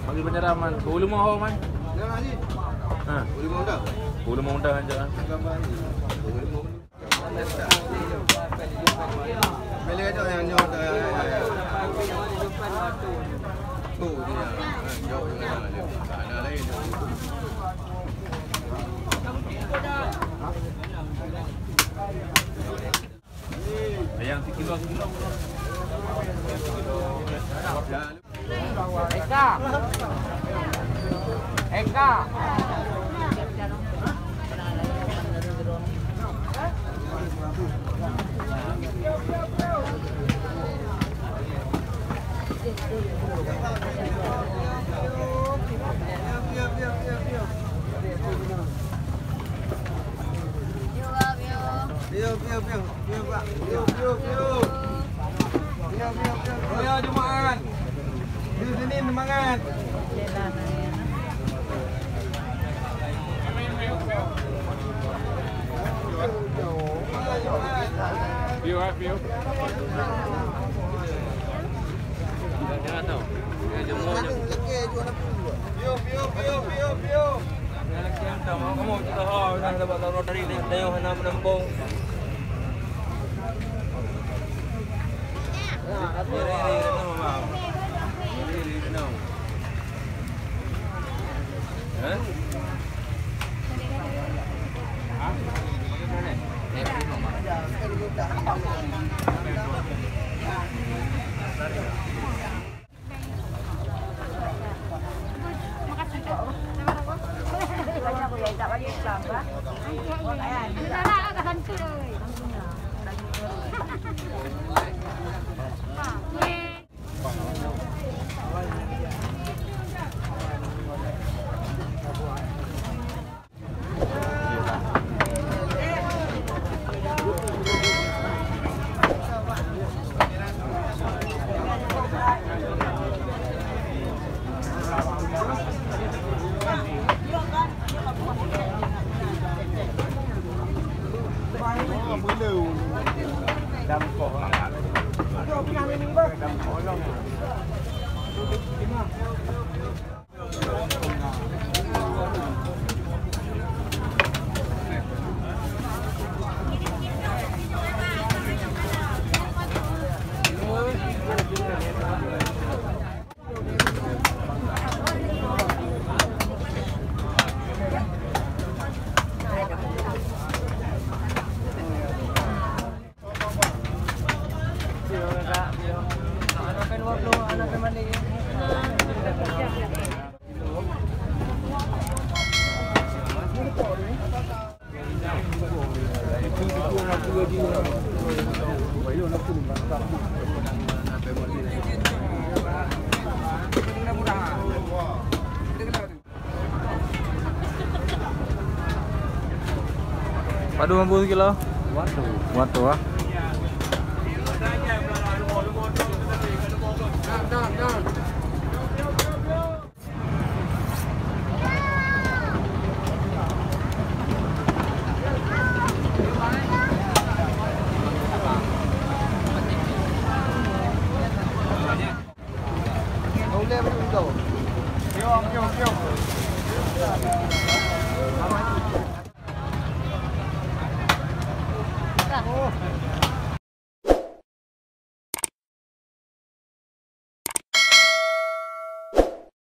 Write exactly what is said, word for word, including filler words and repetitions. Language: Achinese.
Bagi penyerahan, man. Pukul lima ho, man. Ha. Pukul lima mudah. Pukul lima mudah, man, cak, ha. Ayam sikilo, sikilo. Eka. Eka. Piu, piu, piu. Piu, piu, piu. Piu, piu, piu. Piu, piu, piu. Ayo, jemaah. Di sini semangat. Piu, eh, piu. Jangan, jangan tau. Jangan jemur je. Piu, piu, piu, piu, piu. Padum ribu sekilo? Dua ratus. Dua ratus, ah.